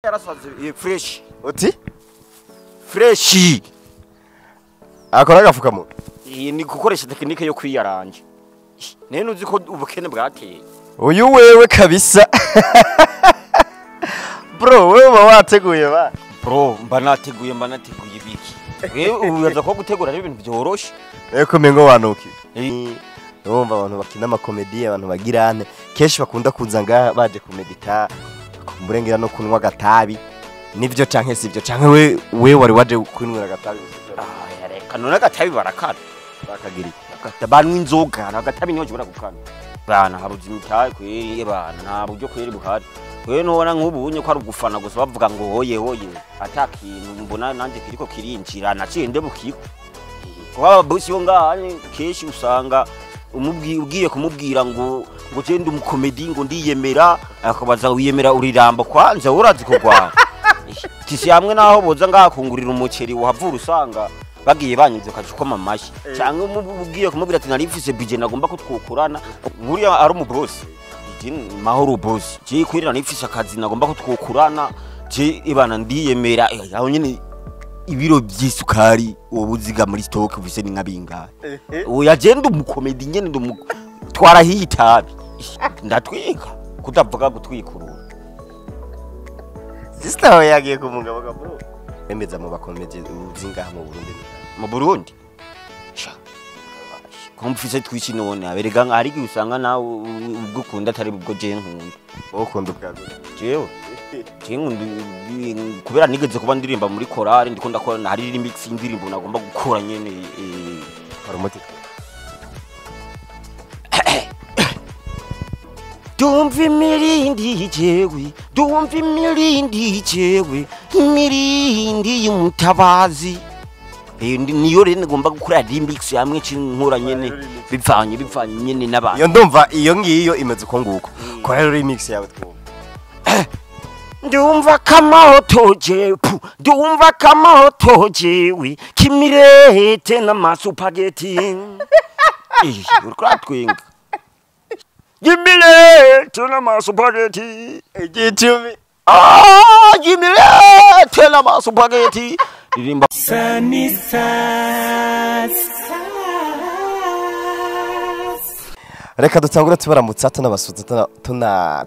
Yarasaze fresh. Uti? Fresh. Akora agafukamunwa. Iyi ni gukoresha technique yo kwiyaranja. Nene uzi ko ubukene bwateye. Uyu wewe kabisa. Bro, wewe uba wateguye ba. Bro, mba nateguye biki. Wewe uyaza ko gutegura ari ibintu byoroshe. Eko mengo wanuki. Urumva abantu bakina amakomedi, abantu bagirane, kenshi bakunda kuza ngaha baje kumedita, kumburengera no kunywa agatabi. Nivyo canke sivyo canke we wari waje kunywera agatabi gusa. Ah, reka none agatabi barakana. Bakagira banwa inzoga, agatabi niho jibora gukana. Bana habuze imitahe kweri bana nta buryo kweri buhari. Wewe nubona nk'ubunye ko ari ugufana gusa bavuga ngo hoye hoye atakintu mbona nanje kiriko kirinjira naciye ndebukiko. Kuba bosi bo ngaha kenshi usanga ugiye kumubwira ngo je ndi umukomedi ngo ndiyemera akabaza wiyemera uriramba kwanza urazi kugwana. Tisi hamwe naho boza ngakungurira umuceri wahavura usanga bagiye banyuze kajukoma amashi cyangwa ugiye kumubwira ati narifise budget nagomba ko twokorana nkuriya ari umubosi mahoro boss je kwirira nifise akazi nagomba ko twokurana je ibana ndiyemera aho nyene ibiro by'isukari ubuziga muri stock ufise ni nkabingahe. Oya je ndi umukomedi nyene ndi twara hitabi ndatwika kutavuga gutwikurura. Sister we yagiye kumugabo ka bro. Emeza mu bakomedi uzingaha mu Burundi. Mu Burundi sha komfise twishi none aberega ari usanga nawe ubwo ukunda atari ubwo je nkunda. Ukunda ubwa gute? Jewe nkunda kubera nigeze kuba ndirimba muri chorale ndiko ndakora hari remix y'indirimbo nagomba gukora nyene hari umuti. Dumva imirindi jewe, dumva imirindi jewe, imirindi y'umutabazi. Niyo rero ngomba gukora remix hamwe cinkura nyene bivanye nyene n'abantu. Iyo ndumva iyo ngiyo imeze uko nguko. Kora rero remix yawe twumva. Ndumva kamahoto jepu, ndumva kamahoto jewe, kimirete n'amasupageti. Uriko twinga. Gimirete n'amasupageti. Igicumi. Ah, gimirete n'amasupageti. Ririmba. Reka dutangure tubaramutsa tunabasuza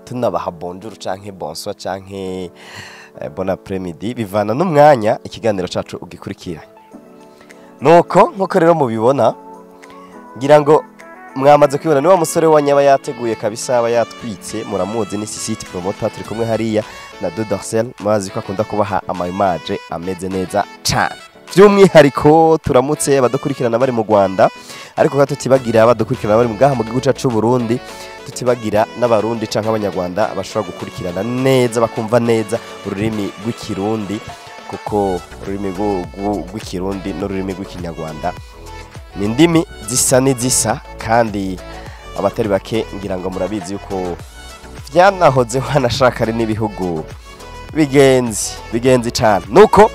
tunabaha bonjour canke bonsoir canke bon après-midi bivana n'umwanya ikiganiro cacu ugikurikira. Nuko nkuko rero mubibona ngira ngo mwamaze kwibona niwa musore wa nyaba yateguye kabisa aba yatwitse muramuzi ni City Promoter turi kumwe hariya na Dodorsel mazi ko akunda kubaha ama image ameze neza cyane. By'umwihariko turamutse abadukurikirana bari mu Rwanda ariko ka tutibagira abadukurikirana bari mu gaha mu gihugu cacu Burundi tutibagira n'abarundi canke abanyarwanda bashobora gukurikirana neza bakumva neza ururimi rw'ikirundi kuko ururimi rw'ikirundi n'ururimi rw'ikinyarwanda ni indimi zisa n'izisa kandi abatari bake ngira ngo murabizi yuko vyanahoze wanashaka ari n'ibihugu bigenzi cyane. Nuko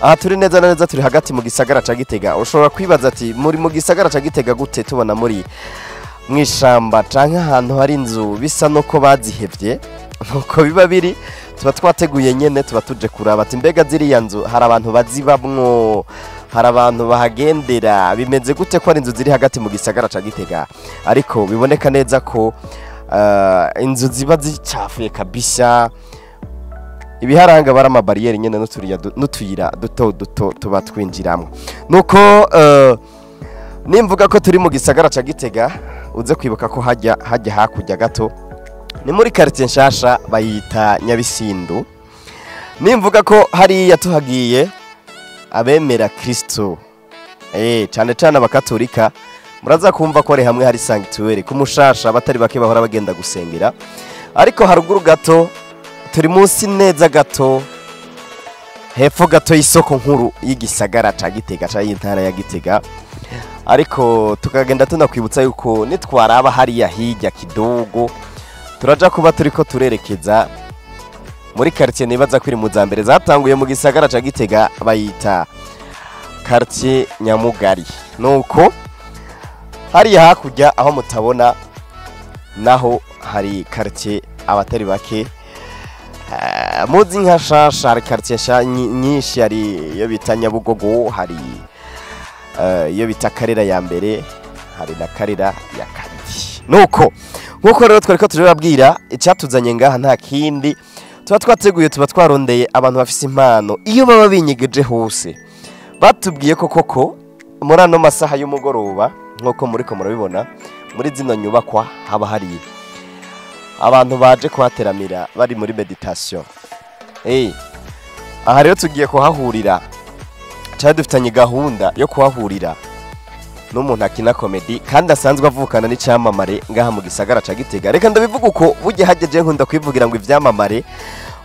aha turi neza na neza turi hagati mu gisagara ca Gitega. Ushobora kwibaza ati muri mu gisagara ca Gitega gute tubona muri mwishamba canke ahantu hari inzu bisa nuko bazihevye? Nuko biba biri tuba twateguye nyene tuba tuje kuraba ati mbega ziriya nzu hari abantu bazibamwo, hari abantu bahagendera, bimeze gute ko ari inzu ziri hagati mu gisagara ca Gitega? Ariko biboneka neza ko inzu ziba zicafuye kabisa, ibiharanga bara amabariyeri nyene n'utuyira duto duto tuba twinjiramwo. Nuko nimvuga ko turi mu gisagara ca Gitega uze kwibuka ko hajya hakurya gato ni muri quartier nshasha bayita Nyabisindu. Nimvuga ko hariya tuhagiye abemera Kristo cyane cyane abakatolika muraza kumva ko ari hamwe hari sanctuary kumushasha abatari bake bahora bagenda gusengera. Ariko haruguru gato turi munsi neza gato hepfo gato y'isoko nkuru y'igisagara ca Gitega ca y'intara ya Gitega. Ariko tukagenda tunakwibutsa yuko nitwaraba hariya hirya kidogo turaja kuba turiko turerekeza muri quartier nibaza kwiri mu zambere zatanguye mu gisagara ca Gitega bayita quartier Nyamugari. Nuko hariya hakurya aho mutabona naho hari quartier abatari bake Muzi nka shasha hari quartier nyinshi, hari iyo bita Nyabugogo, hari iyo bita Karera ya mbere, hari na Karera ya kabiri. Nuko nkuko rero twariko turababwira, icyatuzanye ngaha nta kindi, tuba twateguye, tuba twarondeye abantu bafise impano iyo baba binyegeje hose. Batubwiye ko koko muri ano masaha y'umugoroba, nkuko muriko murabibona, muri zino nyubakwa haba hari abantu baje kuhateramira bari muri meditation. Aha rero tugiye kuhahurira, cyari dufitanye gahunda yo kuhahurira n'umuntu akina comedy kandi asanzwe avukana n'icyamamare ngaha mu gisagara ca Gitega. Reka ndabivuga uko burya hageje nkunda kwivugira ngo ivyamamare,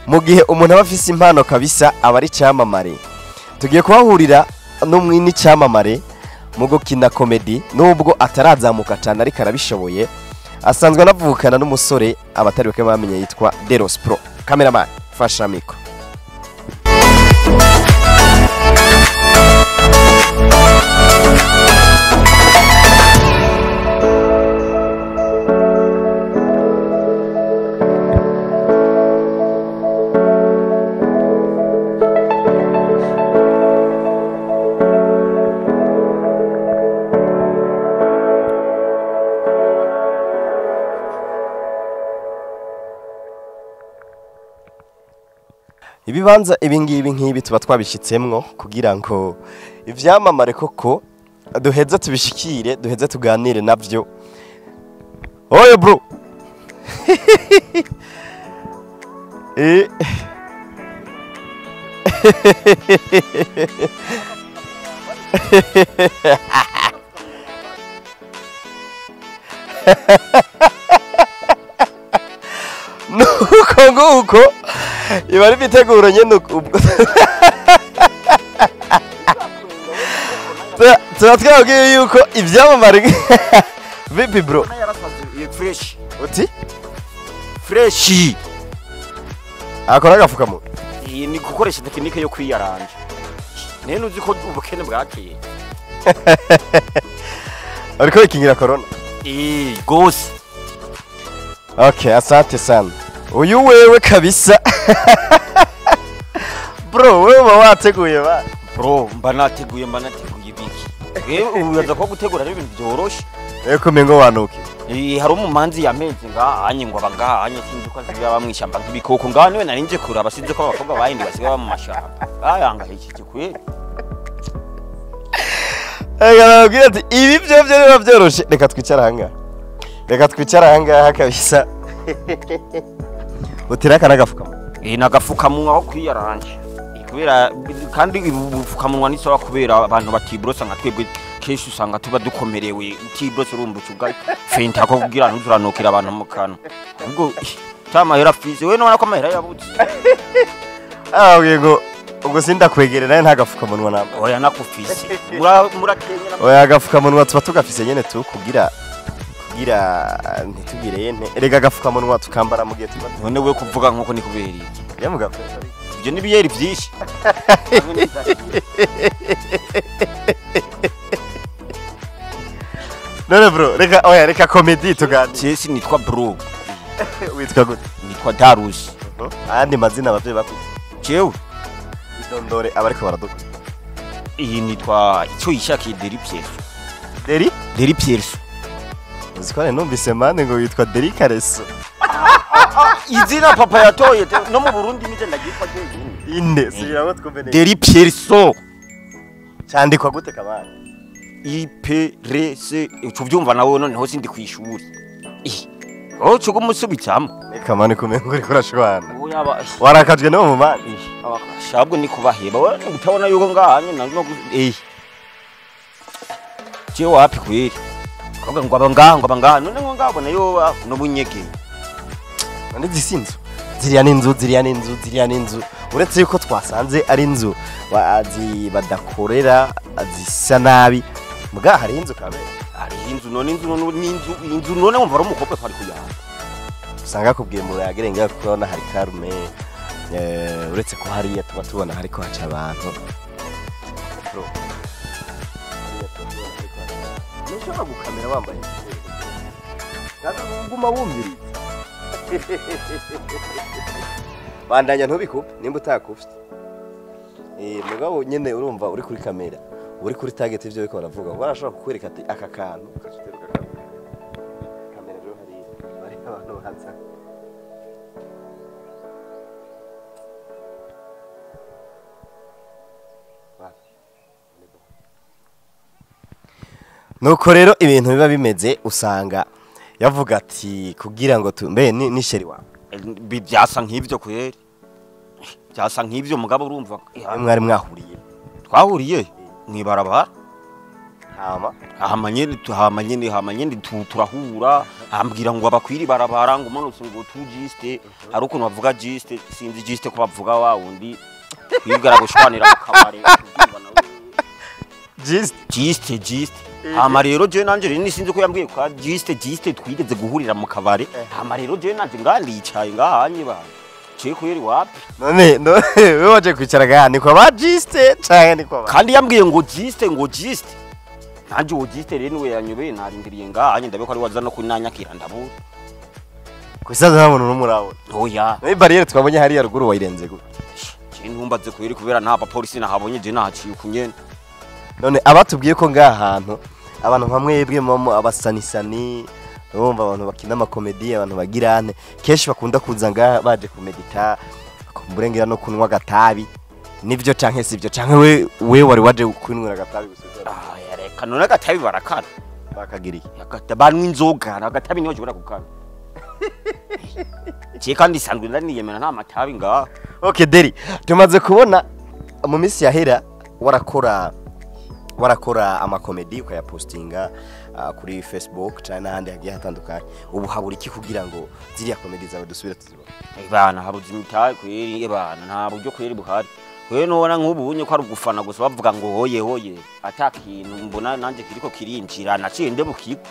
mu gihe umuntu aba afise impano kabisa aba ari icyamamare. Tugiye kuhahurira n'umwini cyamamare mu gukina comedy, nubwo atarazamuka cyane ariko arabishoboye. Asanzwe anavukana n'umusore abatari bake bamenye yitwa Deros Pro. Cameraman, fasha micro. Ibibanza ibingibi nk'ibi tuba twabishitsemwo kugira ngo ivyamamare koko duheze tubishikire, duheze tuganire navyo. Oye bro. Nuko nguko iba ari imiteguro nyene ubwo tuba twabwiye yuko ivyamamare. Vipi bro? Fresh. Uti? Fresh. Akora agafukamunwa. Iyi ni gukoresha tekinike yo kwiyaranja. Nene uzi ko ubukene bwakeye. Ariko ikingira corona. Gose. Okay, asante sana. Uyu wewe kabisa. Bro, wewe wateguye ba? Bro, mba nateguye biki? Wewe uyaza ko gutegura ari ibintu byoroshe. Eko mengo wanuke. Hari umumanzi yamenze ngahanye ngo abangahanye sinzi ko azibya bamwishamba nk'ibikoko ngaha niwe narinje kuraba, sinzi ko abakobwa bayindi basigaye ba mu mashamba. Bayangahishije kweli. Ega ati ibi byo byo biba byoroshe. Reka twicara ahangaha. Reka twicara ahangaha kabisa. Utiraka nagafukamunwa. Nagafukamunwa aho kwiyaranje. Kubera kandi ubufukamunwa ni sawa kubera abantu batibrosa nka twebwe kenshi usanga tuba dukomerewe, utibrosa urumva ucuga fenta ko kugira ntuzuranokira abantu mu kanwa. Ubwo tamahera afise we none ko amahera yabuze. Yego ubwo sindakwegerera naye ntagafukamunwa namba. Oya nakufise. Murakenyera. Oya agafukamunwa tuba tugafise nyene tu kugira ntitugire yente. Erega agafukamunwa tukambara mu gihe tuba. None we kuvuga nkuko ni kubera iki? Yamuga. Ibyo ni biyeri byinshi. None bro, reka oya reka comedy tuganire. Jesi nitwa bro. Witwa gute? Nitwa Darus. Andi mazina abavyeyi bakuze. Jewe idondore abariko baraduka. Iyi nitwa icyo yishakiye Deri Pierre. Deri? Deri Pierre. Uzikwane numvise mane ngo witwa Deri Kareso. Izina papa yatoye no mu Burundi nije ndagitwa jenyine. Inde subiramo twumve neza. Deri Pierre. Candikwa gute kabana? IPRC ucuvyumva nawe noneho sindi kwishuri. Oh cyo gumusubitsamo. Reka mane kumengo uriko urashwana. Oya warakajwe no mu mane. Shabwo ni kubaheba. Wewe utabona yuko ngahanye no Je wapi kweli? Kavuga ngo abanganga abanganga none ngo ngabona yo no bunyege. None zisinzu. Ziriya n'inzu, ziriya n'inzu, ziriya n'inzu. Uretse yuko twasanze ari inzu badakorera zisa nabi. Muga hari inzu kabe. Hari inzu none inzu none inzu inzu none wumva ari umukobwa twari kuyanga. Usanga kubwiye mu yagerenga kuko na hari karume uretse ko hariya tuba tubona hariko haca abantu. Bro. Ntushobora gukamera wambaye. Kandi uguma wumviriza. Bandanya ntubikupe nimba utakufite. Mugabo nyene urumva uri kuri kamera, uri kuri target ivyo biko baravuga. Ngo arashobora kukwereka ati aka kantu ukaciteruka kamera. Kamera rero hari bari abantu baza. Nuko rero ibintu biba bimeze usanga yavuga ati kugira ngo mbe ni sheri wawe. Byasa nk'ivyo kweri. Byasa nk'ivyo mugabo urumva mwari mwahuriye. Twahuriye mwibarabara. Hama nyene turahura ambwira ngo abakwiri barabara ngo umanutse ngo tujiste hari ukuntu bavuga jiste sinzi jiste ko bavuga wa wundi kwigara gushwanira mu kabare. Jiste hama rero je nanje rero sinzi ko yambwiye kwa jiste twigeze guhurira mu kabare. Hama rero je nanje ngandicaye ngahanye ba je kweri wapi none wewe waje kwicara gahani kwa ba jiste canke ni kwa ba kandi yambwiye ngo jiste nanje uwo jiste rero niwe yanyobeye narindiriye ngahanye ndabe ko ari waza no kunanyakira ndabura kwisaza nta muntu n'umurabona. Oya nayo barriere twabonye hariya ruguru wayirenze gute? Je ntumbaze kweri kubera nta bapolisi nahabonye je nahaciye kunyene. None abatubwiye ko ngaha hantu abantu nka mwebwe mamo abasanisani urumva abantu bakina amakomedi abantu bagirane kenshi bakunda kuza ngaha baje kumedita kumburengera no kunywa agatabi nivyo canke sivyo canke we wari waje kunywera agatabi gusa? Ah reka none agatabi barakana bakagiriye banwa inzoga agatabi niyo bashobora gukana. Je kandi sanzwe ndaniyemera nta matabi ngaha. Okay Deri, tumaze kubona mu minsi yahera warakora amakomedi ukayapostinga kuri Facebook cyane n'ahandi hagiye hatandukanye. Ubu habura iki kugira ngo ziriya komedi zawe dusubire tuzibone? Bana habuze imitahe kweri bana nta buryo kweri buhari. Wewe nubona nk'ubunye ko ari ugufana gusa bavuga ngo hoye hoye atakintu mbona nanje kiriko kirinjira naciye ndebukirwa.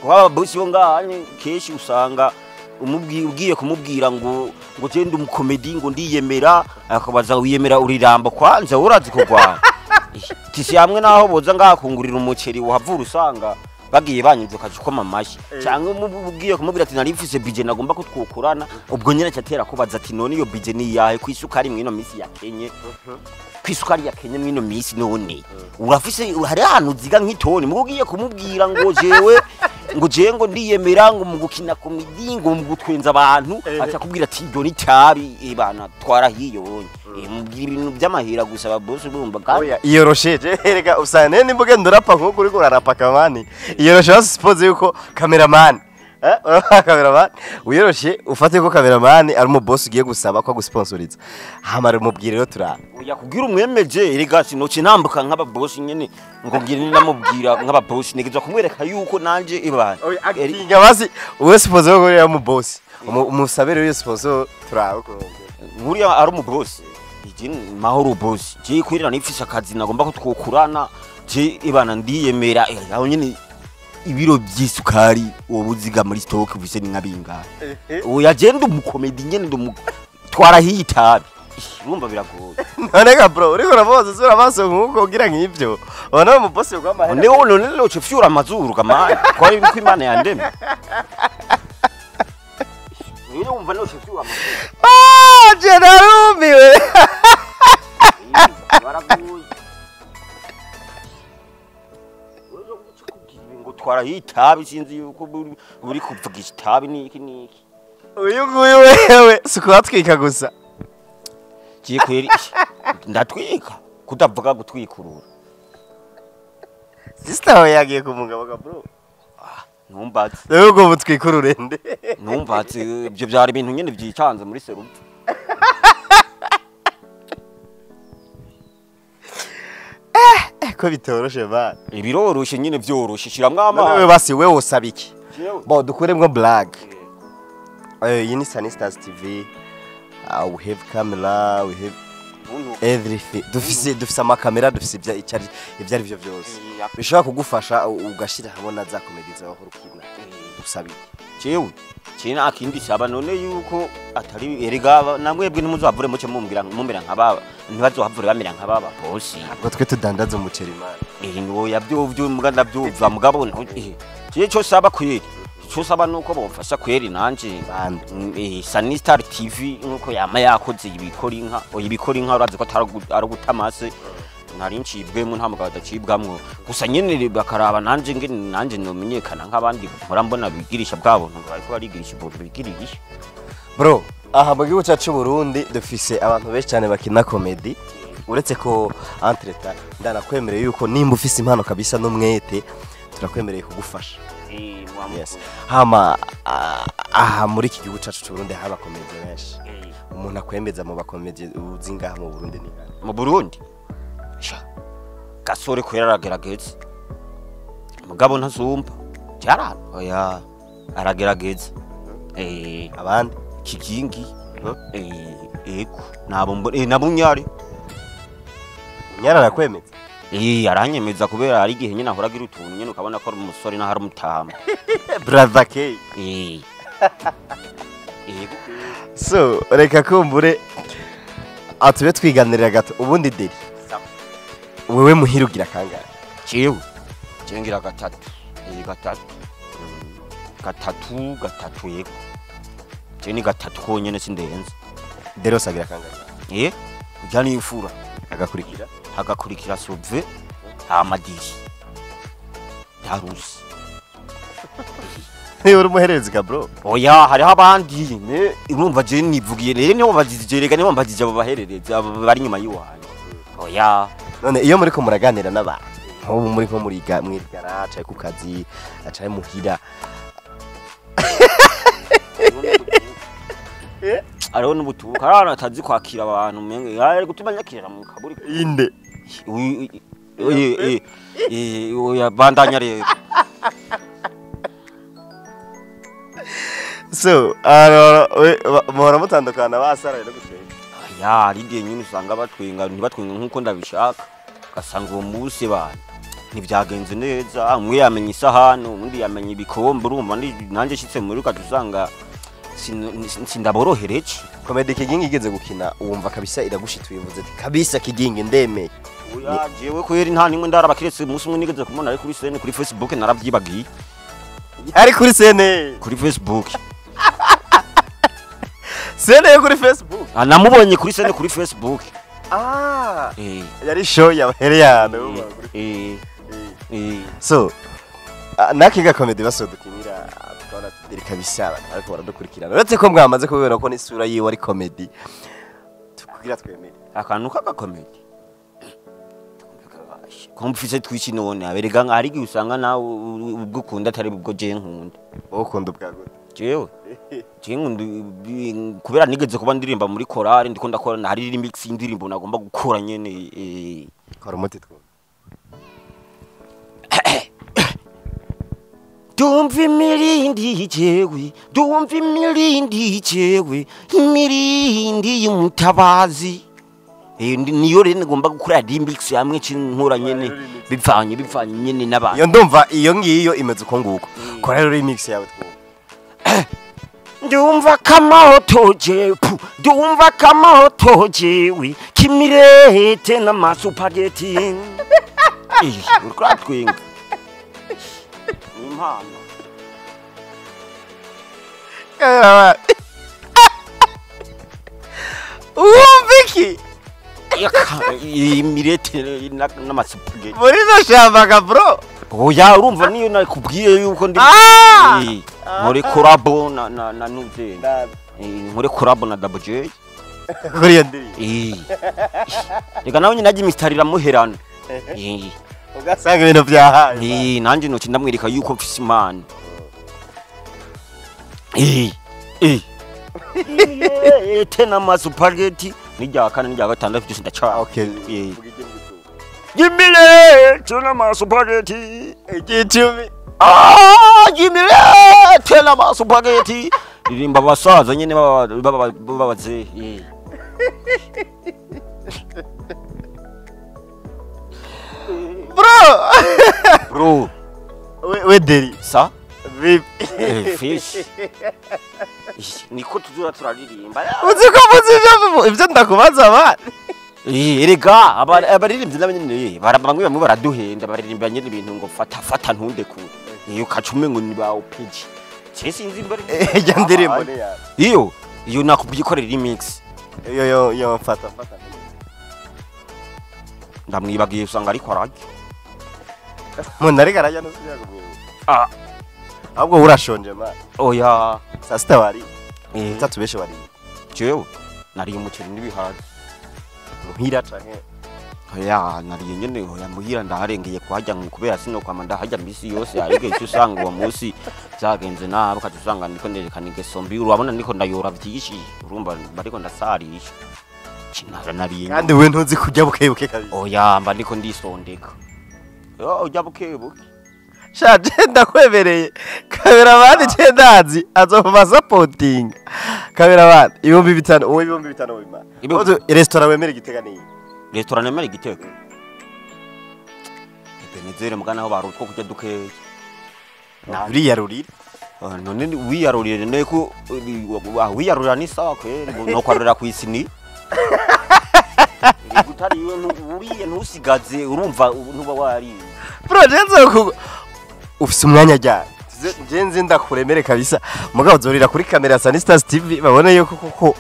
Kuba ababosi bo ngahanye kenshi usanga ugiye kumubwira ngo je ndi umukomedi ngo ndiyemera akabaza wiyemera urirambo kwanza urazi kurwana. Tisi hamwe naho boza ngakungurira umuceri wahavura usanga bagiye banyuze ukajikoma amashi cyangwa umubwiye kumubwira ati nari mfise budget nagomba ko twokorana ubwo nyene cyatera kubaza ati none iyo budget ni yahe kwisukari mwino misi yakenye kwisukari yakenye mwino misi none urafise hari ahantu ziga nk'itoni mugiye kumubwira ngo jewe ngo je ngo ndiyemera ngo mu gukina komedi ngo mu gutwenza abantu aca kubwira ati ibyo ni tabi ibana twarahiyo mubwira ibintu by'amahira gusa ababosi bumva kandi oya iyorosheje erega usane nimba ugenda urapa nkuko uriko urarapa kamani iyoroshe suppose yuko cameraman cameraman uyoroshe ufate ko cameraman ari mu boss ugiye gusaba ko gusponsoriza hamara umubwire rero turara oya kugira umwemeje erega sinoce ntambuka nk'aba boss nyene ngo ngire namubwira nk'aba boss nigezwa kumwereka yuko nanje ibana oya acting basi uwe suppose ko uri mu boss umusabere yo sponsor turara ko nkuriya ari mu boss ije mahoro boss je kwirira nifisha akazi nagomba ko twokurana je ibana ndiyemera aho nyene ibiro by'isukari wobuziga muri stock ufise ni nkabinga oya je ndi umukomedi nyene ndi twarahiye itabi urumva biragoye none ga bro uriko uraboza sura amaso nkuko ugira nk'ivyo ubona mu boss yokwamahera none none loce fyura amazuru kamana kwa yuko Imana yandemye rero umva loce fyura amazuru ah je narumiwe baragoye twara itabi sinzi yuko uri kuvugisha itabi niki niki uyu nguyu wewe sikubatwika gusa kiye kweri ndatwika kudavuga gutwikurura sister we yagiye kumugabo ga bro numbatse rero ubwo butwikurure nde numbatse ibyo byari ibintu nyene byicanze muri serupfu ko bitoroshe ba ibiroroshe nyine byoroshe shiramwe amazi none basi wewe usaba iki bo dukuremwo blague iyi ni Sunny Stars TV we have camera we have everything dufise amakamera dufise ibyo ari byo byose bishobora kugufasha ugashira hamwe na za comedy zawe ukina usaba iki jewe cina akindi saba none yuko atari erega namwebwe ntimuzavure muce mumbwira mumera nk'ababa ntibazohavure bamera nk'ababa bosi ntabwo twe tudandaza umuceri man eh no yabyovyo muga ndabyumva mugabo je cyo saba kweri Icyo usaba nuko bomfasha kweri nanje. Bande? Sunny Star TV nkuko yama yakoze ibikora inka, oya, ibikora inka urazi ko atari ari ugutamase, nari ncibwemo, nta mugabo adacibwamwo. Gusa nyene bakaraba nanje ngene nanje nomenyekana nk'abandi mpora mbona bigirisha bwabo, ngo bariko barigirisha ubuntu bigirisha. Bro, aha mu gihugu cyacu Burundi dufise abantu benshi cyane bakina comedy. Uretse ko entre-temps ndanakwemereye yuko nimba ufise impano kabisa n'umwete, turakwemereye kugufasha. Yes. Hama aha muri iki gihugu cyacu cy'u Burundi haba comedy benshi. Umuntu akwemeza mu bakomedi uzi ngaha mu Burundi ni nde? Mu Burundi, sha, gasore kwera aragerageza, mugabo ntazumva cyarana, oya, aragerageza. Abandi? Kigingi. Ego, nabo mbona nabo nyari. Nyara arakwemeza? Aranyemeza kubera hari igihe nyine ahora agira utuntu nyine ukabona ko ari umusore naho ari umutama. Brother K. Ego. So reka kumbure atube twiganirira gato. Ubundi Deri, wewe muhira ugira kangahe? Jewe jengira gatatu, gatatu. Gatatu, gatatu, yego, je ni gatatu konyene, sindenze. Deri osagira kangahe? Kurya n'imfura. Agakurikira? Hagakurikira Sauve, amadiri Darusi. Niba uri umuhererezi ka bro? Oya, hariho abandi ne urumva je nivugiye rero, nibo mbajije, rega nibo mbajije abo bahererezi, abo bari inyuma y'iwanyu, oya. None iyo muriko muraganira n'abantu nk'ubu muri nko muri mwirigara canke ku kazi canke muhira? Hariho n'ubutubuka, hari ahantu atazi kwakira abantu, umengo ari gutuma nyakirira mu kaburi. Inde? Oya, bandanya rero. So alors muhora mutandukana basaraye no gutwenga? Oya, hari igihe nyine usanga batwenga, ntibatwenga nk'uko ndabishaka, ugasanga uwo munsi bantu ntibyagenze neza, umwe yamenye isahani, undi yamenye ibikombe. Urumva nanjye nshitse muri ukaca usanga sindaborohereje. Comedy Kigingi igeze gukina wumva kabisa iragushituye, uvuze ati kabisa Kigingi ndemeye? Oya, jewe kweri nta nimwe ndaraba, kiretse umunsi umwe nigeze kumubona ari kuri scène kuri Facebook, narabyibagiye. Ari kuri scène? Kuri Facebook. Scène yo kuri Facebook? Ah, namubonye kuri scène kuri Facebook. Ah, yari show yabereye ahantu? So naki ga comedy basodukinira tukabona tudiri kabisa abantu ariko baradukurikirana, uretse ko mwamaze kubibona ko n'isura yiwe ari comedy, tukugira twemere. Akantu k'agakomedi ko mfise twiki none aberega nka hari igihe usanga nawe ubwo ukunda atari ubwo je nkunda. Wowe ukunda ubwa gute? Jewe nkunda kubera nigeze kuba ndirimba muri korali, ndiko ndakora hari remix y'indirimbo nagomba gukora nyene. Kora umuti twumve. Ndumva imirindi jewe, ndumva imirindi jewe, imirindi y'umutabazi. Niyo rero ngomba gukora remix hamwe nkora nyene bivanye nyene n'abantu. Iyo ndumva iyo ngiyo imeze uko nguko, kora rero remix yawe twumve. Ndumva kamahoto jewe, ndumva kamahoto jewe, kimirete n'amasupageti. Uriko uratwenga, ni impano. Wumva iki? Imirete n'amasupageti. Muri ino shamba ga bro? Oya, urumva niyo nakubwiye yuko ndi nkore collabo na Nuze, nkore collabo na Double J. Kuri iyo ndirimbo? Reka nawe nyine ajya imisitari iramuherana. Ugasanga ibintu byahaye. Nanjye noci ndamwereka yuko mfise impano. Tena amasupageti n'irya kane n'irya gatandatu byose ndacana. Okay. Gimirete n'amasupageti. Igicumi. Ah, gimirete n'amasupageti. Ririmba abasaza nyene babaze. Bro. Bro. We Deri. Sa? Vipi? Fish. Niko tuzura turaririmba. Uzi ko muzi ibyo ndakubaza abana? Erega abaririmbyi nabo nyene bamwe bamwe baraduhenda, baririmba nyene ibintu ngo fata fata ntunde kure. Ukaca umengo ni ba OPG. Je sinzi imbere. Ijya ndirimbo ni yawe. Iyo nakubwiye ko ari remix. Iyo yo yo mfata mfata. Ndamwibagiye usanga ariko ararya. Umuntu ariko ararya ntusubira kumwibuka. Ah. Ahubwo urashonje man. Oya. Saa sita wari. Itatu beshe wari. Jewe nariye umuceri n'ibiharage. Muhira canke? Oya nariye nyene oya muhira ndaharengeye kuhajya kubera sino kwama ndahajya misi yose ariko icyo usanga uwo munsi byagenze nabi ukaca usanga ndiko nderekana ingeso mbi urabona ndiko ndayora vyinshi urumva bariko ndasarisha. Kinara nariye. Kandi we ntuzi kurya bukebuke kabisa. Oya mba ndiko ndisondeka. Yo ujya bukebuke. Sha je ndakwemereye. Cameraman je ndazi azova supporting. Cameraman 5000 wowe 5000 wima. Ozo restaurant wemere Gitega ni. Restaurant nemere Gitega. Ebenezere mugana aho barutwo kurya dukeya. Na uriyarurira. None wiyarurire neko wiyarurira ni sawa kweri no kwarurira kwisini. Gutariwe uriye ntusigaze urumva ntuba wariye. Bro je ufise umwanya ryari? Je nzi ndakuremere kabisa. Mugabo uzorira kuri kamera ya Sunny Stars TV babone yuko koko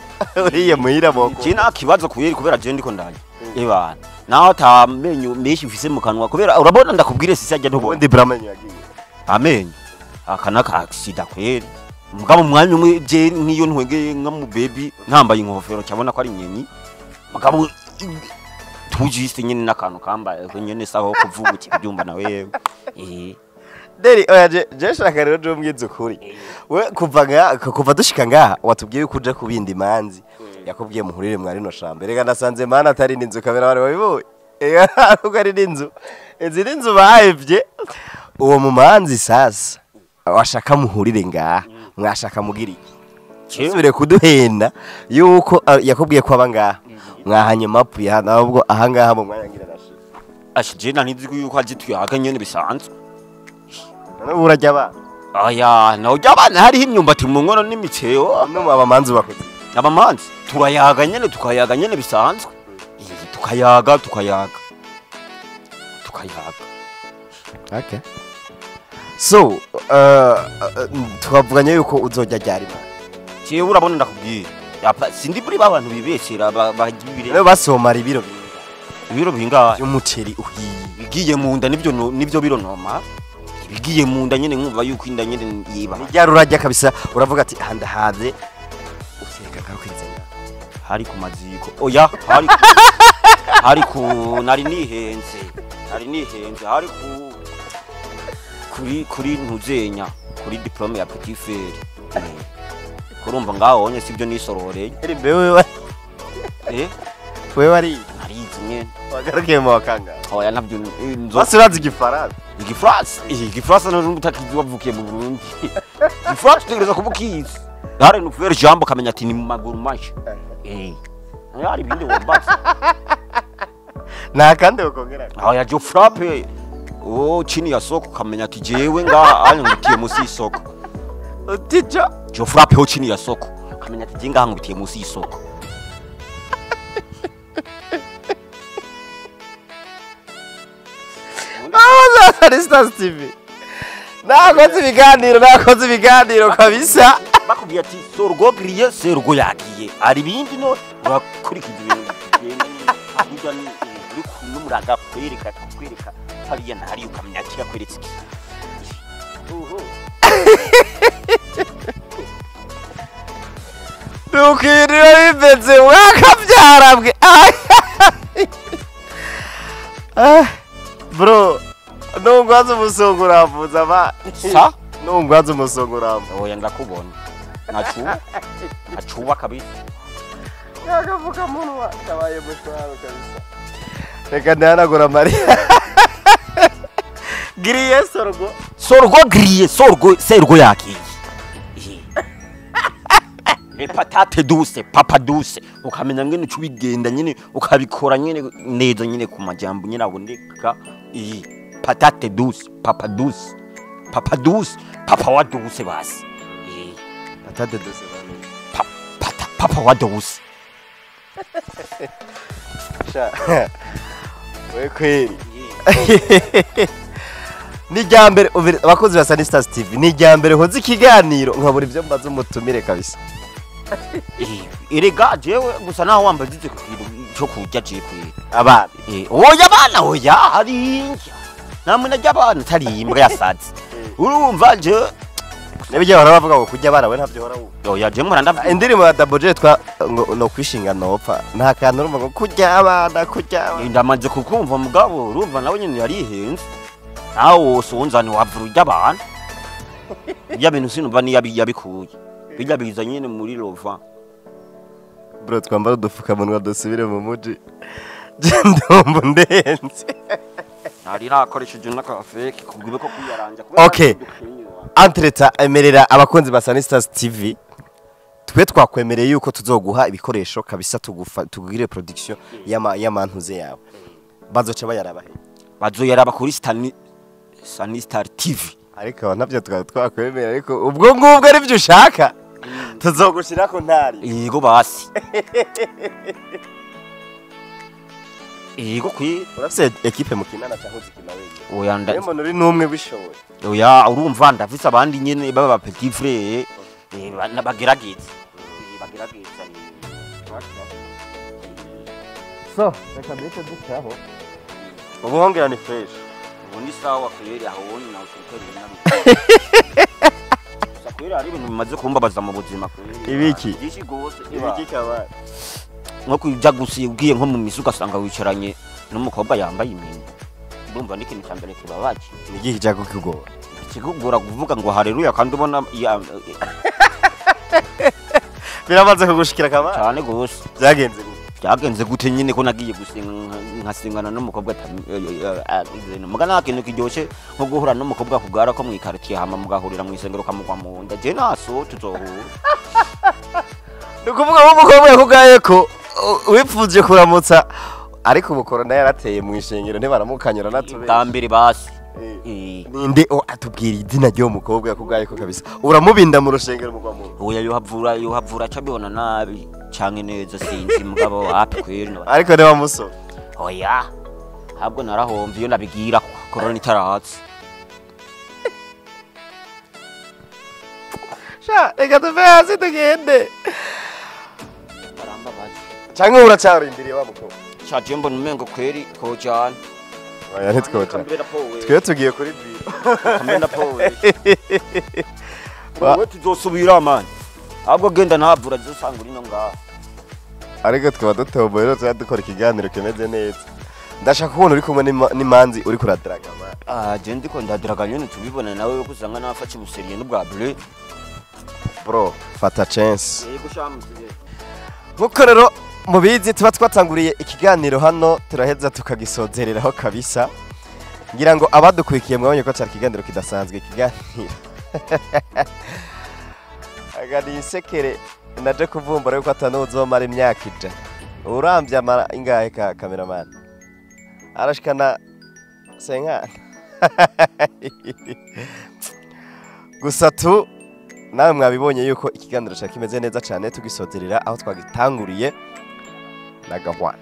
uriye muhira boko. Je nta kibazo kubera kubera je ndiko ndaje. Ebana. Naho ta menyo menshi ufise mu kanwa kubera urabona ndakubwire sisi ajya ntubona. Ubundi bramenyo yagiye. Amenyo. Akana ka accident kweri. Mugabo umwanya umwe je nkiyo ntwegeye nka mu baby ntambaye inkofero cyabona ko ari nyenyi. Mugabo tujiste nyine nakantu kambaye ko nyene saho kuvuga uti byumva na wewe. Deri oya je shaka rero je mbwize ukuri. We kuva dushika ngaha watubwiye ko uja kubindi manzi. Yakubwiye muhurire mwari no shamba. Rega nasanze mana atari n'inzu kamera bari babiboye. Kuko ari n'inzu. Izi n'inzu bahevye. Uwo mumanzi sasa washaka muhurire ngaha mwashaka mugira iki? Usubire kuduhenda yuko yakubwiye ko aba ngaha. Mwahanye mapu ya nabwo aha ngaha mu mwanya ngira nashika. Ashije na ntizi yuko aje tuyaga nyene bisanzwe. None urajya abana? Aya, nawe ujya abana hariho imyumbati mu nkono n'imiceo. No abamanzi bakoze. Abamanzi turayaga nyene tukayaga nyene bisanzwe. Tukayaga tukayaga. Tukayaga. Okay. So, twavuganye yuko uzojya ryari ba. Jewe urabona ndakubwira. Sindi muri babantu bibeshera bagibire. Rero basomara ibiro bingahe? Ibiro bingahe? By'umuceri uhiye. Bigiye mu nda nivyo biro noma. Bigiye mu nda nyene nkumva yuko inda nyene yiba. Ryari urajya kabisa uravuga ati handa haze utereka karukiriza. Hari ku maziko. Oya, hari hari ku nari nihenze. Nari nihenze hari ku kuri ntuzenya kuri diplome ya Petit Frere. Kurumva ngaho onye sibyo nisororeye. Eri bewe wewe ari narizi nyene. Wagarukiye mu wakanga. Oya nabyo nzo. Basi igifaransa. Igifaransa? Igifaransa no mutakizi wavukiye mu Burundi. Igifaransa utegereza kubukizi. Hari no faire jambo kamenya ati ni mu maguru masha. Hari ibindi wombatse. Na kandi ukongera. Oya jo frappe. Oh chini ya soko kamenya ati jewe ngaha anyu ngutiye musi isoko. Utijo jo frappe ho chini ya soko. Kamenya ati je ngaha ngutiye musi isoko. Sunny Stars TV. Nakoze ibiganiro kabisa. Bakubwiye ati sorgo griye sergo yagiye. Ari bindi no urakurikiza ibintu bigenda hakurya ni uri kunumuraga kwereka kwereka hariya na hariya ukamenya ati yakweretse iki. Dukirira bimeze wakabyarabwe. Bro, nungwaza umusongo uramvuza ba. Sa? Nungwaza umusongo uramvuza. Oya ndakubona. Nacuba. Nacuba kabisa. Yakavuka munwa kabaye mushwaro kabisa. Reka ndanagura Maria. Griye sorgo. Sorgo griye sorgo sergo yakiye. Le patate douce papa douce ukamenya ngene cubigenda nyene ukabikora nyene neza nyene ku majambo nyene aboneka iyi patate douce papa douce papa douce papa wa douce basi patate douce papa papa wa douce sha we kweli. Ni rya mbere abakozi ba Sunny Stars TV, ni rya mbere nkoze ikiganiro nkabura ibyo mbaza umutumire kabisa. Erega jewe gusa naho wambajije ku kintu cyo kurya je kwera. Abana. Oya abana, oya hari indya. Namwe narya abana atari imbwa yasaze. Urumva je Nibyo bahora bavuga ngo kurya abana we ntavyo hora wumva. Oya je mpora ndavuga. Indirimbo ya Double J twa ngo no kwishinga nopfa. Nta kantu urumva ngo kurya abana, kurya abana. Ndamaze kukumva mugabo urumva nawe nyene yarihenze. Nawe wosonza ni wavura urya abana. Ibyo bintu sinumva ni yabikuye. Bijya biza nyene muri lova. Bro twambara udufukamunwa dusubire mu muji. Je ndumva ndenze. Nari nakoresheje n'akafeke kugibe ko kwiyaranja. Okay. Entreta emerera abakunzi ba Sunny Stars TV. Twe twakwemereye yuko tuzoguha ibikoresho kabisa tugire production y'amantuze yawe. Bazoca bayaraba he? Bazoyaraba kuri Sunny Star TV. Ariko navyo twakwemerera ariko ubwo ngubwo ari byo ushaka. Tuzogushirako ntari. Yego basi. Yego kwi urafise equipe mukinana cyangwa uzikina wenyine? Oya nda. Remo nuri numwe bishoboye. Oya urumva ndafise abandi nyene baba petit frère bagerageza. Bagerageza. So, reka mbese ducaho. Ubuhongera ni fresh. Ubu ni sawa kweri aho wonye nawe ushobora nabi. Kweri ari ibintu bimaze kumbabaza mu buzima kweri. Ibiki? Byinshi gose. Ibiki kabaye? Nko kuja gusi ugiye nko mu misi ugasanga wicaranye n'umukobwa yambaye imyenda. Ndumva ni ikintu cyambere kibabaje. Ni igihe cyo kukugora. Kikugora kuvuga ngo haleluya kandi ubona biramaze kugushikira kabaye. Cyane gose. Byagenze gute? Byagenze gute nyine ko nagiye gusenga nkasengana n'umukobwa muga nta kintu kiryoshe nko guhura n'umukobwa kugara ko mwikaritiye hama mugahurira mu isengero kamugwa mu nda. Je naso tuzohura. Nukuvuga ngo umukobwa yakugaye ko wipfuje kuramutsa ariko ubukorona yarateye mu ishengero ntibaramukanyura natubeshe. Bwa basi. Ninde atubwira izina ry'uwo mukobwa yakugaye ko kabisa uramubinda mu rushengero mugwa mu. Oya yohavura acabibona nabi canke neza sinzi mugabo wapi kweri. Ariko ne bamuso. Oya habwo narahomva iyo nabigira corona itaratse. Sha reka tuve hasi tugende. Canke uracarindiriye wa mukobwa? Sha je mbona umengo kweri twojana. Oya ntitwojana. Twe tugiye kuri biro. Kamenda powe. Wewe tuzosubira man. Ahubwo genda ntabvura zosanga uri no ngaha. Ariko twaba dutomboye rero tuzadukora ikiganiro kimeze neza. Ndashaka kubona uri kumwe n'imanzi uri kuradraga man. Ah je ndiko ndadraga nyene tubibona nawe ko usanga nafashe ubuseriye n'ubwa bleu. Bro, fata chance. Yego shamusiye. Nkuko rero mubizi tuba twatanguriye ikiganiro hano turaheza tukagisozereraho kabisa. Ngira ngo abadukurikiye mwabonye ko cyari ikiganiro kidasanzwe ikiganiro. Agani isekere naje kuvumbura yuko atanuzomara imyaka ija. Urambye amara ingahe ka cameraman? Arashikana senkana. Gusa tu nawe mwabibonye yuko ikiganiro cya kimeze neza cyane tugisozerera aho twagitanguriye na gahwana.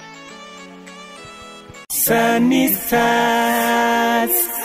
Sunny Stars.